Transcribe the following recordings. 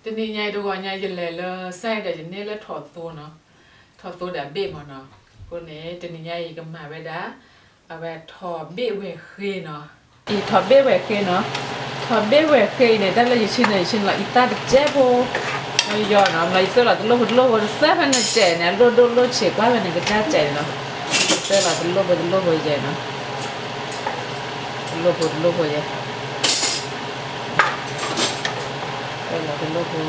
တနံၤညါအံၤတဂီၤညါ ယလဲၤလၢစဲဒီး ယန့ၢ်လၢထိးသိနီၤ, ထိးသိဒီးအဘ့ၣ်မးနီၤ. အဃိန့ၣ် တနံၤညါအံၤ ယကမၤဝဲဒၣ် အဝဲထိးဘ့ၣ်ဝဲၢ်ဃ့နီၤ. အံၤထိးဘ့ၣ်ဝဲၢ်ဃ့နီၤ, ထိးဘ့ၣ်ဝဲၢ်ဃ့အံၤန့ၣ် တၢ်လၢယဆ့ၣ်နီၤ ယဆ့ၣ်နီၤလီၤအံသၣ်တစဲးဖိ ယီၤနီၤ, ယသိၣ်လီၤတလိၣ်ဖိတလိၣ်ဖိ တစဲးဖဲန့ၣ်စဲးန့ၣ် အလိၣ်ဒိၣ်လိၣ်ဆံး ကွၢ်ဖဲန့ၣ်ကစၢ်စဲးန့ၣ်နီၤ. သိၣ်လီၤတလိၣ်ဖိတလိၣ်ဖိယဲနီၤ, တလိၣ်ဖိတလိၣ်ဖိယဲ တလိၣ်ဖိ,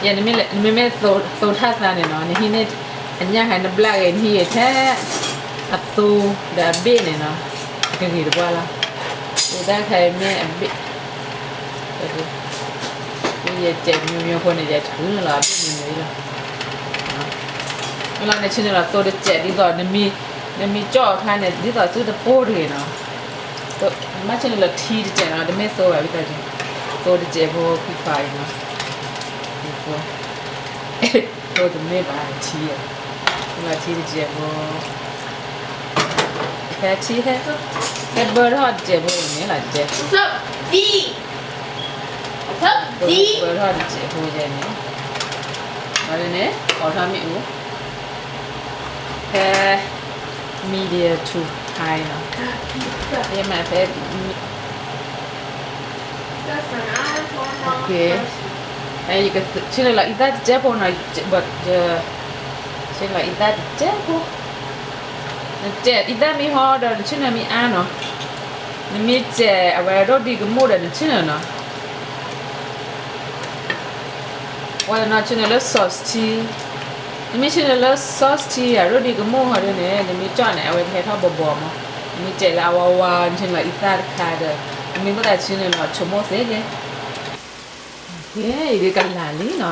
ယဲ နမ့မ့ၢ်သိထၣ်သါန့ၣ်နီၤ နဟံးန့ၢ် အညၣ်ဟဲနဘျၣ်ဂ့ၤ နဟံးဂ့ၤထဲ အသိဒီးအဘ့ၣ်န့ၣ်နီၤ, ကဂ့ၤတပှၢ်လီၤ. ဒ်တၢ်ခဲအံၤမ့ၢ်အဘ့ၣ်, ယစဲးမံၤမံၤအဃိန့ၣ် ယထုးလီၤအဘ့ၣ်မံၤမံၤလီၤ. မ့ၢ်လီၤနဆ့ၣ်နီၤလီၤသိတစဲး ဒ်သိး နမ့ၢ်ကၠီၣ်အခါန့ၣ် ဒ်သိးသုတပိၢ်တဂ့ၤနီၤ. မ့ၢ်ဆ့ၣ်နီၤလီၤထံတစဲးနီၤ တမ့ၢ်သိဘၣ် ဒ်သိး သိတစဲးဖိခွံခွါအံၤနီၤ. သိတမ့ၢ်ဘၣ်ထံ, လီၤထံတစဲးဖိ, ဟဲထံဟဲ, ဟဲဘၢထီၣ်တစဲးဖိန့ၣ်လီၤတစဲး, ဘၢထီၣ်တစဲးဖိယဲန့ၣ်, ဘၣ်န့ၣ် အိးထီၣ်မ့ၣ်အူ ဖဲ medium to high နီၤ, ယမၤဖဲ ဆ့ၣ်နီၤလီၤအံသၣ်တစဲးဖိနီၤ, ဆ့ၣ်နီၤလီၤအံသၣ်တစဲးဖိ, နစဲးအံသၣ်မ့ၢ်ဟီဒီး နဆ့ၣ်နီၤမ့ၢ်အါနီၤ, နမ့ၢ်စဲးအဝဲရိၣ်ဒံကမိၣ်ဒီး နဆ့ၣ်နီၤနီၤ ဝဲနီၤ ဆ့ၣ်နီၤလၢ sauce ထံ, နမ့ၢ်ဆ့ၣ်နီၤလၢ sauce ထံ အရိၣ်ဒံကမိၣ်ဟီဒ်န့ၣ် နမ့ၢ်ကၠီၣ်န့ၣ် အဝဲကဟဲထီၣ်ဘီဘီမး, နမ့ၢ်စဲးလၢအဝါဝါ နဆ့ၣ်နီၤလီၤအံသၣ်တခါဒီး နမ့ၢ်ဘၣ်သးဆ့ၣ်နီၤလီၤဆိကမိၣ်သ့က့ၤ, ယကလၤလံနီၤ,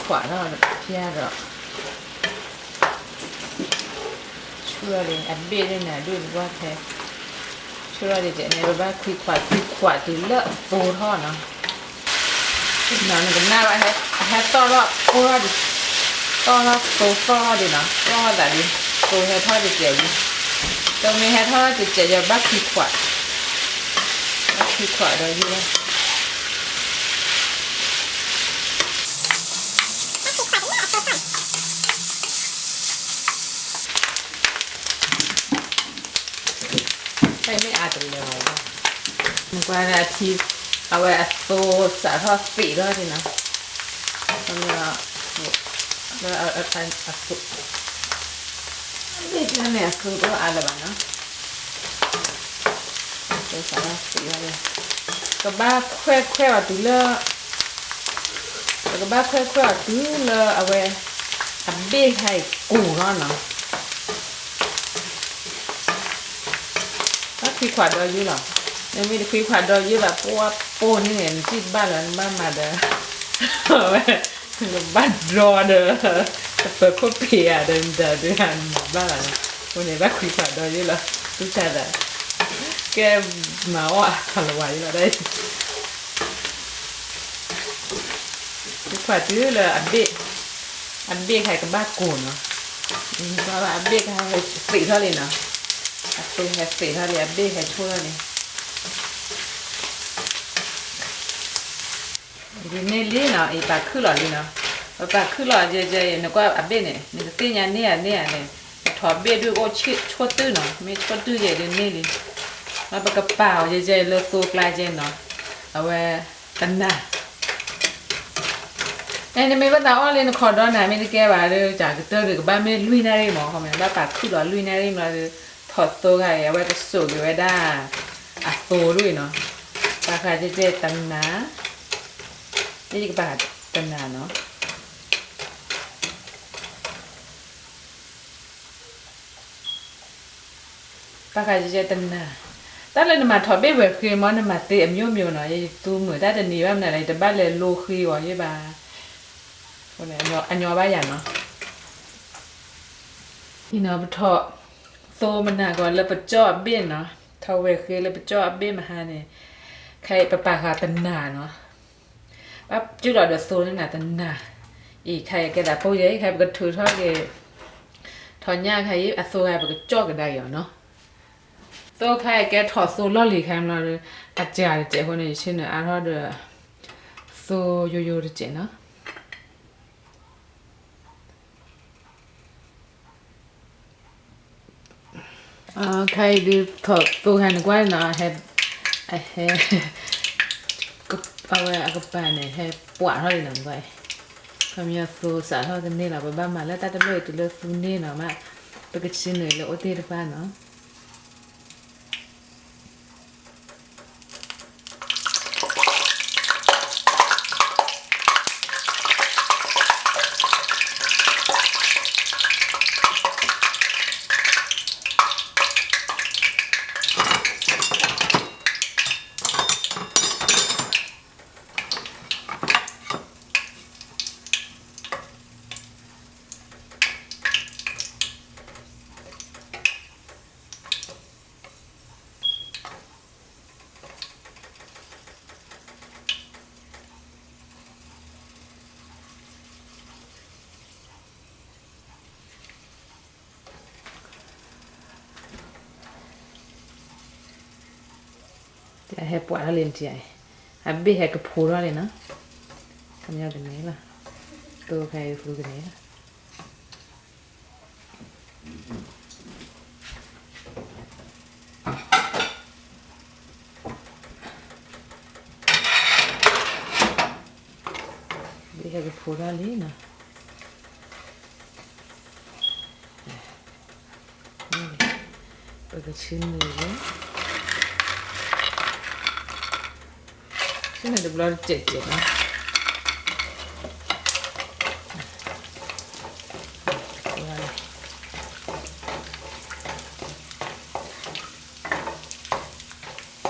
ခွံခွးထီၣ်ဖျါဒီး ဆူၣ်ထီၣ်လံ အဘ့ၣ်န့ၣ် အဒိၣ်တဘၣ်ဖဲ ဆူၣ်ထီၣ်ဒ်န့ၣ် ပဘၣ်ခွံခွးခွံခွးတုၤလၢအသိထီၣ်နီၤ, နကနၣ်ဘၣ် အဟဲသီၣ်ထီၣ်ဖိထီၣ်ဒံး, သီၣ်ထီၣ်သိသီၣ်ထီၣ်ဒံးနီၤ, သီၣ်ထီၣ်သးဒံး, သိဟဲထီၣ်တစဲးဒံး, သိမ့ၢ်ဟဲထီၣ်တစဲး ယဘၣ်ခွံခွး, ဘၣ်ခွံခွးဒီးယုၢ်လီၤ တမ့ၢ်အါတလၢဘၣ်, နကွၢ်ဒၣ်ထံ, အဝဲအသိစးထီၣ်သံးထီၣ်ဒံးနီၤ, အသိ, မ့ၢ်န့ၣ်အသိတအါလၢၤဘၣ်နီၤ, အသိစးထီၣ်သံးထီၣ်ဒံး, ကဘၣ်ခွဲးခွဲးအီၤတုၤလၢ ပကဘၣ်ခွဲးခွဲးအီၤတုၤလၢအဝဲ အဘ့ၣ်ခါအံၤကိၢ်ထီၣ်နီၤ, ဘၣ်ခွံခွးဒီးယုၢ်လီၤ, နမ့ၢ်တခွံခွးဒီးယုၢ်ဘၣ် ပှၢ်ပိၢ်န့ၣ်န့ၣ် နစံၣ်တဘၣ်လၢၤ နဘၣ်မၤဒီး အဝဲ နကဘၣ်ဒြီဒီး တပၢၤခိၣ်ပ့ၤဧါဒီး နတၢ်ဒုးဧါ နမၤဘၣ်လီၤ, အဃိန့ၣ် ဘၣ်ခွံခွးဒီးယုၢ်လီၤ, သူၣ်ဆါသး ကဲမၤအီၣ်အခီၣ်လဝါယုၢ်လီၤဒၣ်အံၤ ခွံခွးတုၤလၢအဘ့ၣ်, အဘ့ၣ်ခါကဘၣ်ကိၢ်နီၤ, အဘ့ၣ်ခါဟဲသံးထီၣ်လံနီၤ, အသိဟဲသံးထီၣ်လံ အဘ့ၣ်ဟဲဆိၣ်ထီၣ်လံ ဒ်န့ၣ်လံနီၤ, အံၤပာ်ခုၣ်လီၤလံနီၤ, ပပာ်ခုၣ်လီၤယဲယဲအံၤ နကွၢ်အဘ့ၣ်န့ၣ် နကသ့ၣ်ညါန့ၢ်ဧါန့ၢ်ဧါန့ၣ်, ထိးဘ့ၣ်ဒုးအိၣ်ဆိၣ်တုၢ်နီၤ, မ့ၢ်ဆိၣ်တုၢ်ယဲဒ်န့ၣ်လံ, ပကပာ်အီၤယဲယဲအံၤလၢသိကျါယဲနီၤ, အဝဲ တနၤ, အဲ နမ့ၢ်ဘၣ်သးအီၣ်လၢနခီဒီနၤ မ့ၢ်တကဲဘၣ်ဒီး ကကတၢၢ်ဒုးကဘၣ်မ့ၢ်လွံၢ်နၣ်ရံၣ်မး, ခီမ့ၢ်ဘၣ်ပာ်ခုၣ်လီၤလွံၢ်နၣ်ရံၣ်မးဒီး ထိးသိခါအံၤ အဝဲကစိာ်က့ၤဝဲဒၣ် အသိဒ်အံၤနီၤ, ပာ်ဃာ်ကဲကဲတနၤ, ယကပာ်တနၤနီၤ ပာ်ဃာ်ယဲတနၤ, တၢ်လၢနမၤထိးဘ့ၣ်ဝဲၤဃ့မ့ၢ် နမၤသ့အမျိုးမျိုးနီၤ, ယသူမုာ်တၢ်တနံၤဘၣ်မနုၤလဲၣ် ယတဘၣ်လဲၤလိဃ့အီၤယဲဘၣ်, အညီဘၣ်ယၤနီၤ, အံၤနီၤ ပထိးသိမနၤကီးလၢပကၠီၣ်အဘ့ၣ်နီၤ, ထိးဝဲၤဃ့လၢပကၠီၣ်အဘ့ၣ်မဟါန့ၣ်, ခဲအံၤပပာ်ဃာ်တနၤနီၤ ဘၣ်စုၣ်လီၤဒီးသိန့ၣ်နၤတနၤ, အံၤခါအံၤကဲသးပိၢ်ယဲ အံၤခါပကထုးထီၣ်က့ၤ ထိးညၣ်ခါအံၤ အသိခါအံၤ ပကကၠီၣ်ကဒါက့ၤအီၤနီၤ, သိခါအံၤကဲထိးသိလီၢ်လံၤခါမနီၤ, အစှၤတစဲးအဃိန့ၣ် ယဆ့ၣ်နီၤအါထီၣ်ဒီး သိ သိယိယိတစဲးနီၤ. ခဲအံၤဒုးသိခါန့ၣ်ကွၢ်နီၤ, အဟဲ, အဝဲအကပၤန့ၣ် ဟဲပှဲၤထီၣ်လံနီၤကွၢ်, ခီပညီသိစးထီၣ်ကန့ၢ်လီၤ, ပဘၣ်မၤလၢတၢ်တဘျီအံၤတုၤလၢသူန့ၢ်နီၤ, မ့ၢ်ပကဆ့နုာ်လၢအိၣ်တ့ၢ်တဖၣ်နီၤ. ဟဲပှဲၤထီၣ်လံနထံၣ်, အဘ့ၣ်ဟဲကဖိထီၣ်လံနီၤ, ခီပညီကန့ၢ်လီၤ, သိခါအံၤသူကန့ၢ်လီၤ. ဘ့ၣ်ဟဲကဖိထီၣ်လံနီၤ, ပကဆ့နုာ်လၢ ဆ့နုာ်တဘျီတစဲးစဲးနီ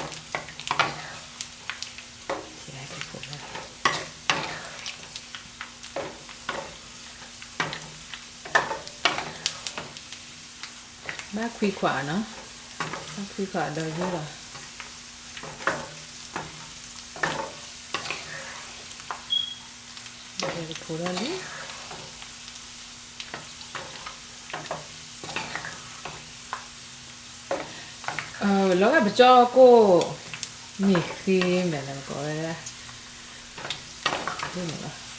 ၤ. ဘၣ်ခွံခွးနီၤ, ဘၣ်ခွံခွးဒီးယိၣ်လီၤ. ဖိထီၣ်လံ. လီၤဂာ်ပကၠီၣ်ကိၣ် မ့ၢ်ဃ့မဲာ်လၢကိးဝဲဒၣ်, ဒ်န့ၣ်လီၤ.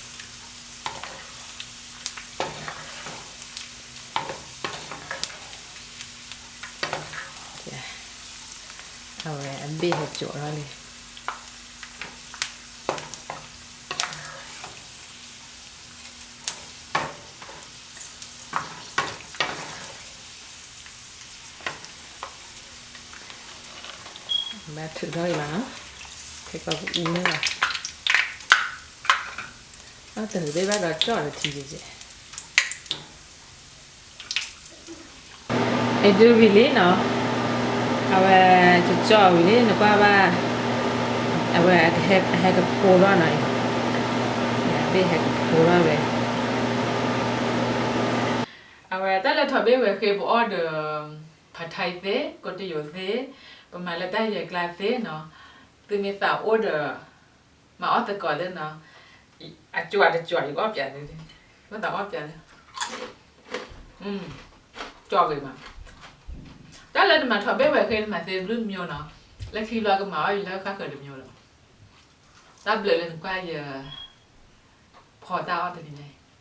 အဝဲအဘ့ၣ်ဟဲကၠီထီၣ်လံ. ဘၣ်ထုးထီၣ်အံၤဘၣ်နီၤ, ခဲကီးကအူန့ၢ်ဘၣ်, အတဟုးသ့ၣ်ဘၣ်ဒီးကၠီၣ်တထံက့ၤက့ၤ. အဲဒုးဝံၤလံနီၤ, အဝဲကၠီၣ်ဝံၤလံ နကွၢ်ဘၣ်, အဝဲအဟဲကဖိထီၣ်နီၤ, ဘ့ၣ်ဟဲကဖိထီၣ်ဝဲ. အဝဲတၢ်လဲၤထီၣ်ဘ့ၣ်ဝဲဃ့ ပအီၣ်ဒီး ဖးထါသ့, ကိးတယိာ်သ့, ပမၤလၢတၢ်ယဲၢ်ကျါသ့နီၤ, သုမ့ၢ်သးအိၣ်ဒီး မၤအီၣ်သကိးသ့နီၤ, အကၠီတကၠီ ယကအီၣ်ပၠးသ့, မ့ၢ်သးအီၣ်ပၠးသ့, ကၠီဂ့ၤမး, တၢ်လၢနမၤထီၣ်ဘ့ၣ်ဝဲဃ့ နမၤသ့တဘျုးမံၤနီၤ, လၢခံလီၤကမၤအီၣ်ယံၤလၢဃၣ်ဃၢၤတမံၤလီၤ. တၢ်ဘျုးလၢနကွၢ်ယ ဖီတၢ်အီၣ်တနံၤညါ